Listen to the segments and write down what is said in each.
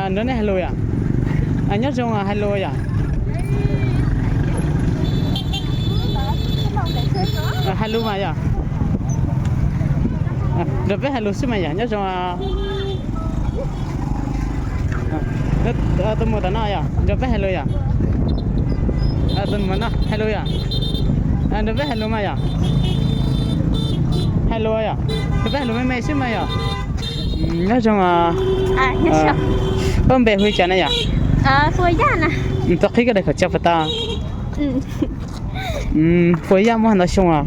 Nrog nej hais lus yom. Nyob zoo, hais lus yom. Hais lus mas yom. Nrog peb hais lus xwb mas yom, nyob zoo. Tus muam tom no yom, nrog peb hais lus yom. Tus muam no hais lus yom. Nrog peb hais lus mas yom. Hais lus yom. Nrog peb hais lus me me xwb mas yom. Nyob zoo. Koj npe hu li cas na yom? Tau qhib koj daim khaub tsab puas tau? Puas yaj muaj ntau xyoo os?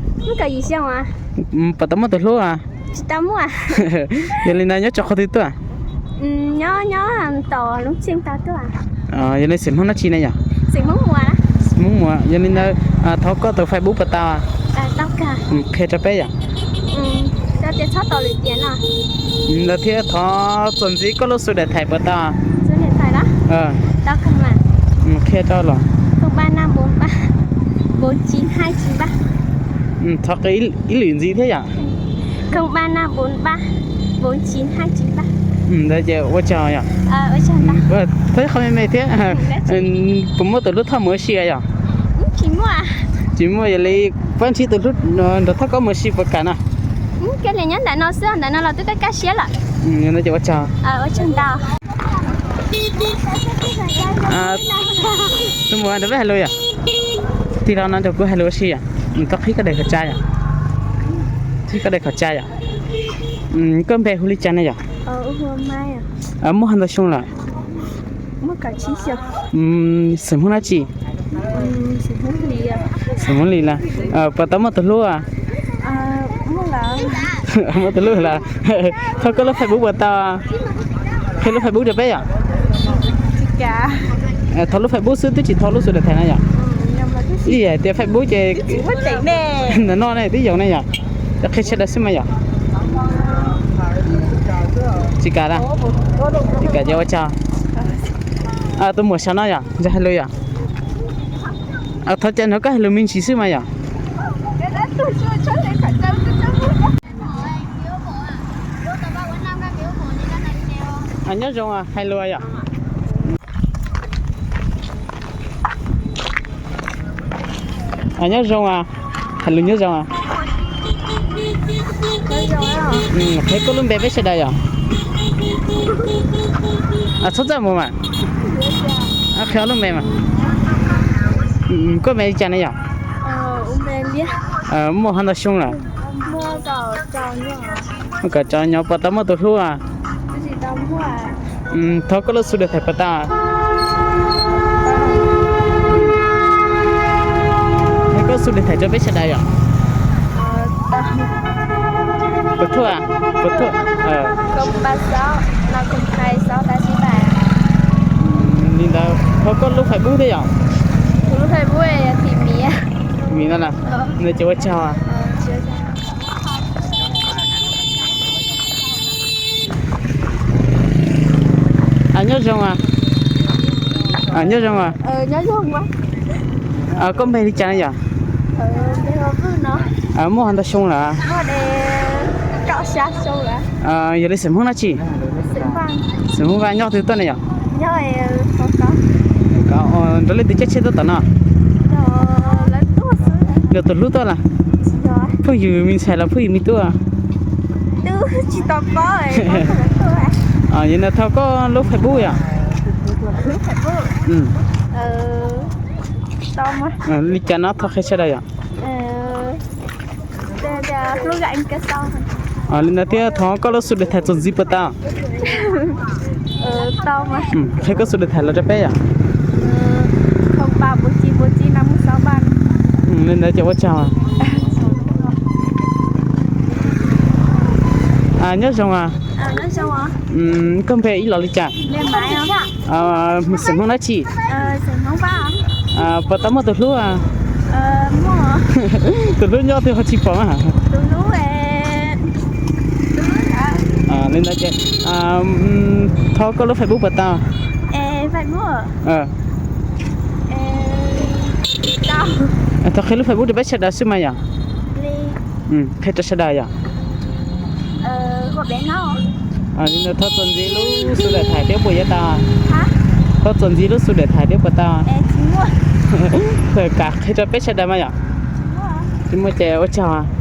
Puas tau muaj tus hlub? Yog li ntawd nyob rau qhov twg tuaj? Yog li xeem Hmoob dab tsi ne yom? Hmoob Muas. Yog li ntawd thov koj tus Facebook puas tau? Qhia rau peb yom. Lawv thiaj thov txuas ntxiv koj lub xu daim thaim puas tau? Qhia rau los. Thov qhia ib lwm ntxiv thiab yom. Ntawd ces ua tsaug yom. Thov qhov me me thiab. Puas muaj tus hlub thoj mus ua si yom? Tsis muaj, yog li pab ntsib tus hlub nrog thoj koj mus ua si puas kam no? Ntawd ces ua tsaug. Tus muam nrog peb hais lus yom. Tig los no nrog kuv hais lus ua si yom. Thov qhib koj daim khaub tsab yom. Qhib koj daim khaub tsab yom. Koj npe hu li cas ne yom? Muaj ntau xyoo lawm? Xeem Hmoob dab tsi? Xeem Hmoob Lis lawm. Puas tau muaj tus hlub? Muaj tus hlub lawm. Thov koj lub Facebook puas tau? Qhia lub Facebook rau peb yom. Thov lub Facebook xwb twb tsis thov lub xu daim thaim na yom. Ib yam tias Facebook ces ntawm no ne twb yooj ne yom. Cov qhia sawv daws xwb mas yom. Tsis kam, tsis kam ces ua tsaug. Tus muam saum no yom, nrog hais lus yom. Thov caw nrog koj hais lus me ntsis xwb mas yom. Nyob zoo, hais lus yom. Nyob zoo, hais lus nyob zoo. Qhia koj lub npe peb sawv daws yom. Txhob txaj muag mas. Qhia lub npe mas. Koj npe li cas ne yom? Muaj ho ntau xyoo lawm? Muaj kaum rau nyo. Puas tau muaj tus hlub? Thov koj lub xu daim thaim puas tau? Thov koj xu daim thaim rau peb sawv daws yom. Puas thuaj? Puas thuaj? Li ntawd thov koj lub Facebook thiab yom. Tim Mim no na. Ces ua tsaug. Nyob zoo. Nyob zoo. Koj npe li cas ne yom? Muaj ho ntau xyoo lawm? Yog li xeem Hmoob dab tsi? Xeem Hmoob Vaj. Nyob twg tuaj ne yom? Nrog leej twg caij tsheb tuaj tom no? Nrog tus hlub tuaj los? Phooj ywg me ntxhais los phooj ywg me tub? Yog no thov koj lub Facebook yom. Li cas no thov qhia sawv daws yom. Li ntawd thiab thov koj lub xu daim thaim txuas ntxiv puas tau? Qhia koj xu daim thaim los rau peb yom. Li ntawd ces ua tsaug. Nyob zoo. Koj npe ib los li cas? Xeem Hmoob dab tsi? Puas tau muaj tus hlub? Tus hlub nyob twg ho tsis pom mas. Li ntawd ces thov koj lub Facebook puas tau? Thov qhia lub Facebook rau peb sawv daws xwb mas yom. Qhia rau sawv daws yom. Thauj txuas ntxiv lub xu daim thais thiab puas yuav tau? Thauj txuas ntxiv lub xu daim thais thiab puas tau? Kam qhia rau peb sawv daws mas yom. Tsis muaj ces ua tsaug.